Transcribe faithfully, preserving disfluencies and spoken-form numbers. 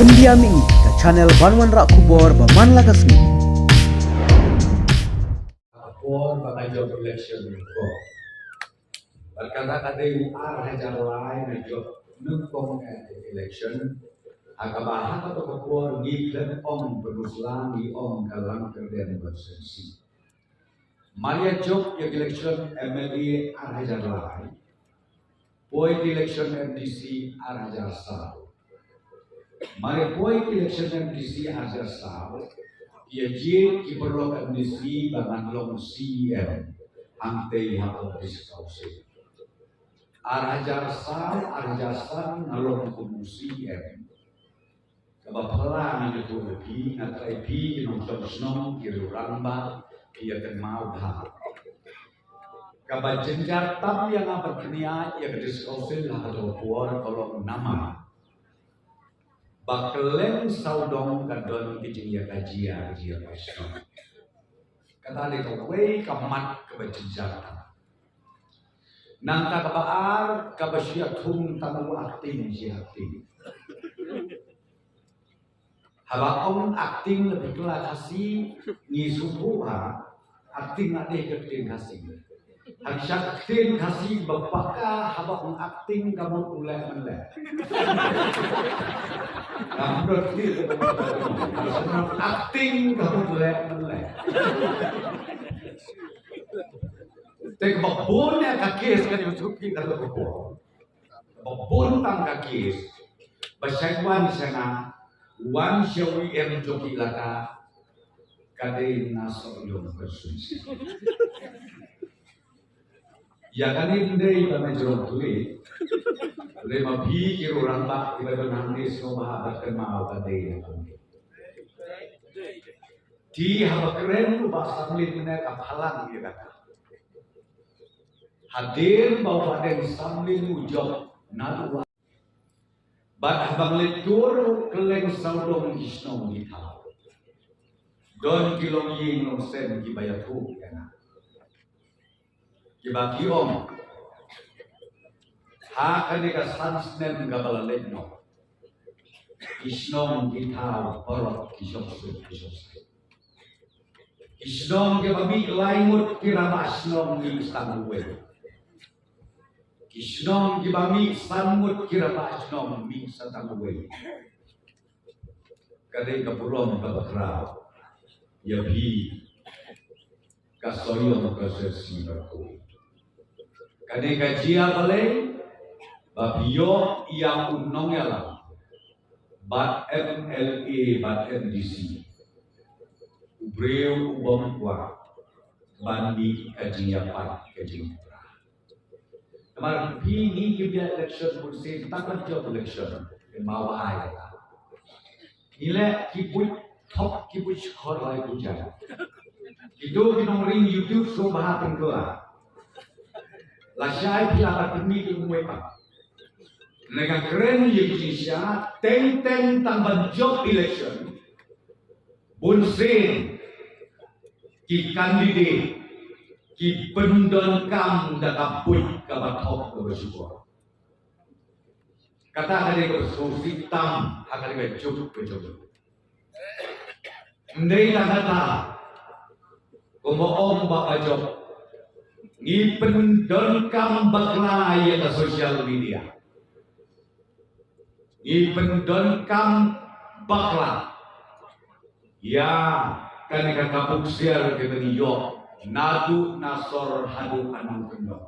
India Mih, ka channel ban wanrah khubor ba man la ka sngi. Khubor ba ka jop election ko. Bad kata ka dei u ar hajar lai na jop nyngkong election. Ha kaba ha kato ka por ngi khlem ong pynusla, ngi ong ka Langkyrdem constituency. Mar ïa jop ïa election M L A ar hajar lai, poi election M D C ar hajar saw. Mar ïa poi election M D C ar hajar saw, ïa jied ki paralok M D C ba ngan long C E M hangtei ha District Council. Ar hajar saw, ar hajar san nga long kum u C E M. Kaba phylla nga ïathuh ïa phi, nga trai phi ki nongshong shnong, ki rangbah, ki ïa kynmaw bha. Kaba jynjar tam ïa nga ban pynïaid ïa ka District Council ha kato ka por ka long namar ba kylleng sawdong ka don ki jingïakajia, ka jingïakajia shnong. Kata dei kawei ka mat kaba jynjar tam. Nangta kaba ar, kaba shu ïathung tang u acting, shi acting. Haba ong acting la phi kylla Khasi, ngi shu buh ha, acting la dei ka ktien Khasi. Harsha ka ktien Khasi ba paka haba ong acting ka mut u leh men leh. Ka mut acting ka mut u leh men leh. Te kaba bun ïa ka case ka ïathuh ki ka dei ka bun. Ba bun tang ka case ba shah wan sha nga, wan sha u E M jong ki laka, ka dei na Sohiong constituency. Ïa kane ym dei ba nga jrong kli. Lei ma phi ki rangbah kiba don hangne sngewbha ban kynmaw ka dei na kane. Te haba kren u Bah Samlin ne ka phalang ïa kata. Hadien ba u Bah Deng Samlin u jop naduh u, bad haba ngi leit tur kylleng sawdong ki shnong ki thaw, don ki longïing longsem kiba ïathuh ïa nga, kiba ki ong, ha kane ka san snem kaba la leit noh, ki shnong ki thaw baroh ki shong suk ki shong suk. Ki shnong kiba mih lai ngut ki rangbah shnong mih sa tang uwei. Ki shnong kiba mih san ngut ki rangbah shnong mih sa tang uwei. Ka dei ka burom kaba khraw ïa phi ka Sohiong constituency bakhuid. Kane ka jia balei ba phi ïoh ïa u nongïalam bad M L A bad M D C, u briew u bym kwah ban mih ka jingïapat ka jingïapra. Namar phi ngi ki bia election bun sien tang ban jop election. Kynmaw ba ai. Ngi leh ki buit thok ki buit shkor lai buit jai. Kito ki nongring YouTube sngewbha pynkylla. Lashai phi la ka pynmih ki umwei pat. Nga kren ïa ki jingshisha, teng teng tang ban jop election, bun sien ki candidate ki pyndonkam da ka buit kaba thok kaba shukor. Kata ka dei kaba sngewsih tam ha kane ka juk ka jong ngi. Ym dei tang kata, kumba ong Bah Bajop, ngi pyndonkam bakla ïa ka social media. Ngi pyndonkam bakla ïa kane ka kabuksiar kaba ngi ïoh naduh na sor haduh ha nongkyndong.